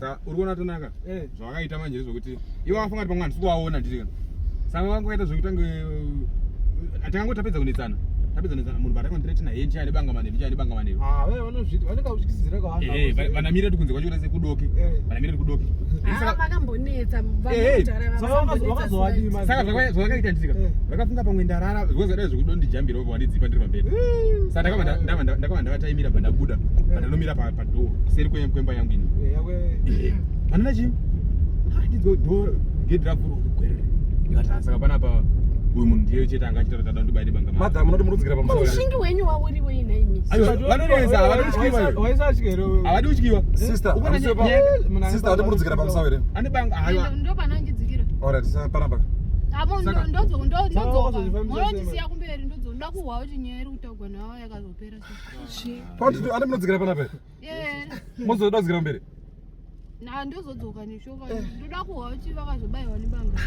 Saka uri kuona Tanaka Eh. zvavakaita manje ndezvekuti ivo vakafunga kuti pamwe handisi kuvaona ndiri kana. Saka vanga vakaita zvekuti tange takangoti tapedza kunetsana. Tapedza kunetsana munhu patakandithreatena hee ndichaya nebanga manheru ndichaya nebanga manheru. Ah, vaya vanozviti vanenge vachityisidzira kwavanhu. Eh, vanamira kuti kunze kwacho kuita sekudoke. Eh. Vanamira kuti kudoke. Ah, Saka vakambonetsa Eh, eh. vanotara Saka vakazowadii manje? saka zvavakaita ndisika Eh. vakafunga pamwe ndarara because dai zvekudondijambira vobva wandidzipa ndiri pamberi. Saka ndakabva ndavataimira bva ndabuda. Bva ndanomira padoor kuseri kwemba yangu ini. Eh, yakwe- Panana chii? Handidzo door gate ravhurwa kuti gwerere. Ndikati "Ah, saka panapa uyu munhu ndiye chete anga achitaura kuti ada kundibaira banga. Madam munoti murudzikira pamusoro. ushingi hwenyu wauri wei naimi Aiwa, vanonetsa, havadi kutyiwa iwe. Waisatya here wewe? Havadi kutyiwa. Sister, Ukuona hamusiwe pa- nyaya- Sister, hati murudzikira pamusoro here? Ane banga aiwa. Ndo panandidzikira. Alright, sasa panapa. Amo Saka- ndodzoka Saka wakazozvifambisa sei monondisiya kumberi ndodzoka ndoda kuhwa kuti nyaya iri kutaugwa nawo yakazopera sei. Pati hati munodzikira panapa. here? Eh, Mozoda kudzikira kumberi. na ndozodzoka neshoka ndoda kuhwa kuti vakazobayiwa nebanga.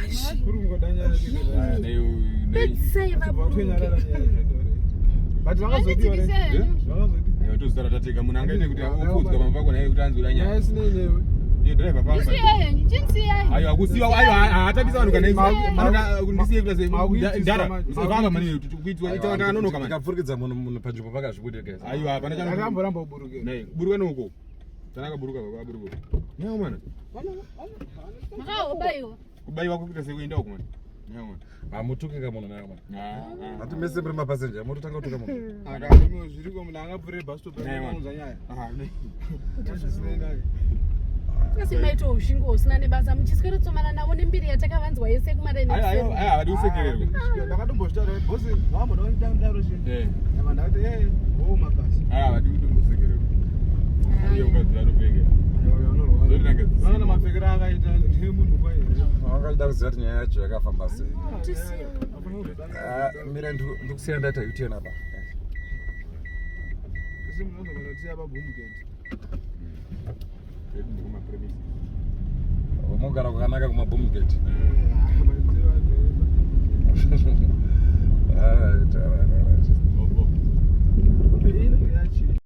Kuri kungoda nyaya chete. Ah, pedzisai vaburuke Vatonyarara nyaya chete, alright. But zvakazodiwa Vandidzikise right? henyu. Zvakazodiwa. Tozitaura tatega munhu angaite kuti opfuudzwa pamba pako naye kuti anzi uda Nyaya nyaya. isinei newe. Ndiye driver pamba. Ndisiye henyu, chingisiyai. Aiwa kusiwa aiwa haatambisa vanhu kana ndisiye kuita sei Makuitiswa ndara manje. usafamba mani kuitwa ita takanonoka mani. Tikapfurikidza munhu munhu panzvimbo pakazvibude guys. Aiwa hapana chano. Akamboramba kuburuke. Nei, buruka neuko. Tanaka buruka baba buruka. Nyawo mana. Makaobaiwa. Kubaiwa kuita sei kuenda uko mani. Nyawo mana. Hamutuki ka munhu nayo man. Ah. Hati mese muri mapassenger, mototanga kutuka munhu. Akarume zviriko munhu angapfurire bus stop Naye man. anounza nyaya. Ah. nei. Zvisinei naye. asi maita ushingi husina nebasa muchiswerotsomana navo nembiri yatakavanzwa yese Aiwa aiwa kumaraini aiwa havadi kusekererwa. Ah, Ndakatombozvitaura bosi vamboda kundidaro chete. Eh. Ava ndakati eh wo mabasa. Aiwa havadi kutombosekererwa. Iye ukadzi anopenge. Zotinanga dzisimo. Vanoona mapfekero akaita ndemunhu kwaye. Vangachida kuziva kuti nyaya yacho yakafamba sei. Tisiye. Ah, Mira ndikusiya ndaita U-turn apa. Isi munhu anogona kutisiya paboom gate. Ndikuma premises. Unogara kwakanaka kuma boom gate. Eh,